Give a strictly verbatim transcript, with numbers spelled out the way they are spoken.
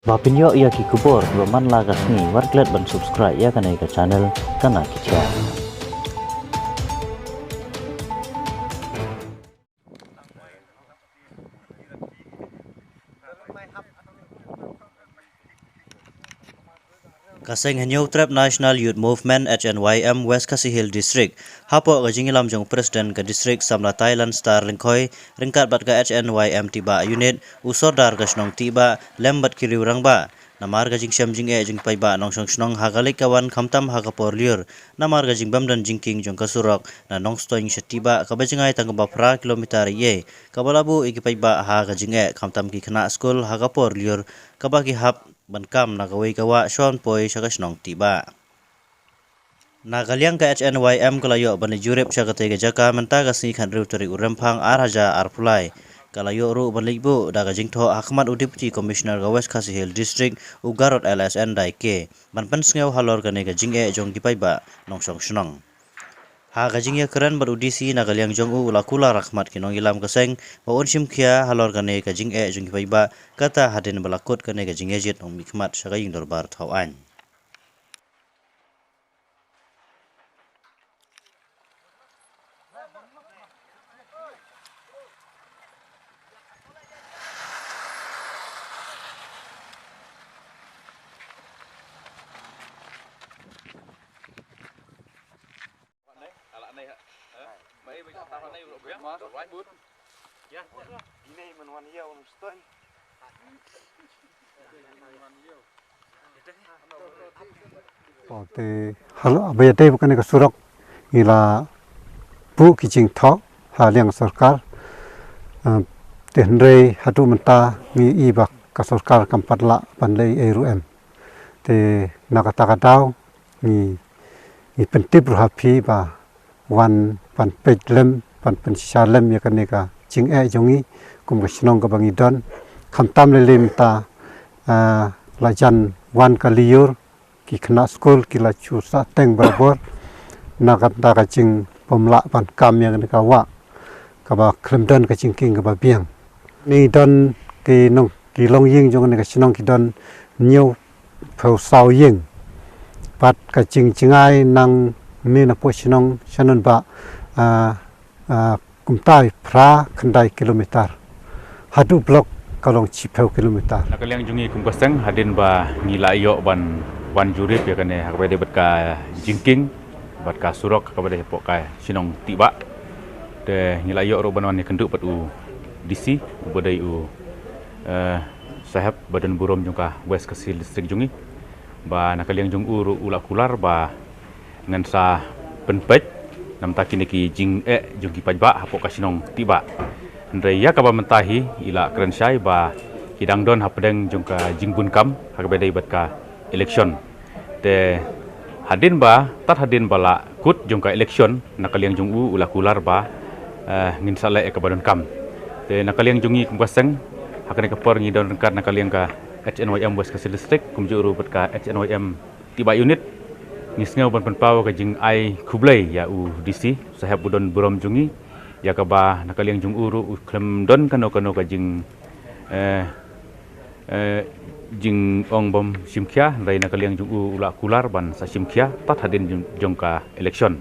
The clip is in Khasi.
Ba pynïoh ïa ki khubor kiba man la ka sngi, wat klet ban subscribe ïa kane ka channel Kana Ki Jia. Ka seng Hynñiewtrep National Youth Movement, H N Y M, West Khasi Hills District, hapoh ka jingïalam jong u President ka District, Samla Thailand Star Lyngkhoi, ryngkat bad ka H N Y M Tibah Unit, u Sordar ka shnong Tibah, lem bad ki riew rangbah, namar ka jingshem jingeh jong ki paidbah nongshong shnong ha ka leit ka wan, khamtam ha ka por lyiur, namar ka jingbymdon jingkieng jong ka surok na Nongstoiñ sha Tibah, kaba jngai tang kumba phra kilometer eiei, kaba la buh ïa ki paidbah ha ka jingeh, khamtam ki khynnah skul ha ka por lyiur, kaba ki hap ban kam na kawei ka wah shuwa ban poi sha ka shnong Tibah. Na ka liang ka H N Y M ka la ïoh ban leit jurip sha katei ka jaka mynta ka sngi khathynriew tarik u Rymphang ar hajar arphew lai. Ka la ïoh ruh ban leit buh da ka jingthoh ha khmat u Deputy Commissioner ka West Khasi Hills District, u Garod L S N Daike, ban pynsngew halor kane ka jingeh jong ki paidbah nongshong shnong. Ha ka jingïakren bad u D C, na ka liang jong u, u la kular ha khmat ki nongïalam ka seng ba un shim khia halor kane ka jingeh jong ki paidbah, kata hadien ba la kut kane ka jingïajied nongmihkhmat sha ka ïing dorbar thaw aiñ. Te halo ba ïadei bad kane ka surok ngi la buh ki jingthoh ha liang sorkar. Eh, te hynrei haduh mynta ngi i ba ka sorkar kam pat lah ban leh ei ruh em. Te na kata ka daw ngi, ngi pyntip ruh ha phi ba wan ban peit lem, ban pynshisha lem ïa kane ka jingeh jong ngi kum ka shnong kaba ngi don. Khamtam lei lei mynta, ah, la jan wan ka lyiur, ki khynnah skul ki la shu sah teng barabor na ka bynta ka jingbymlah ban kam ïa kane ka wah kaba khlem don ka jingkieng kaba biang. Ngi don ki nong, ki longïing jong kane ka shnong ki don hynñiewphew saw ïing. Bad ka jingjngai nangne na pdeng shnong sha nongbah, ah, ah, kumta phra khyndai kilometer. Haduh block ka long shiphew kilometer. Na ka liang jong ngi kum ka seng, hadien ba ngi la ïoh ban wan jurip ïa kane ha kaba ïadei bad ka jingkieng bad ka surok ha kaba ïadei hapoh ka shnong Tibah. Te ngi la ïoh ruh ban wan ïakynduh bad u D C, uba dei u, eh, sahep ba don burom jong ka West Khasi Hills District jong ngi. Ba na ka liang jong u ruh u la kular ba ngan sa pynpeit namar kine ki jingeh jong ki paidbah hapoh ka shnong Tibah. Hynrei ïa kaba mynta hi i la kren shai ba ki dang don hapdeng jong ka jingbun kam ha kaba ïadei bad ka election. Te hadien ba, tad hadien ba la kut jong ka election, na ka liang jong u u la kular ba, eh, ngin sa leh ïa kaba donkam. Te na ka liang jong ngi kum ka seng, ha kane ka por ngi don ryngkat na ka liang ka H N Y M West Khasi District, kumjuh ruh bad ka H N Y M Tibah Unit, ngi sngew ban pynpaw ka jingai khublei ïa u D C, sahep ba don burom jong ngi, ïa kaba na ka liang jong u ruh u khlem don kano kano ka jing, eh, eh, jingong bym shim khia, hynrei na ka liang jong u u la kular ban sa shim khia tad hadien jong, jong ka election.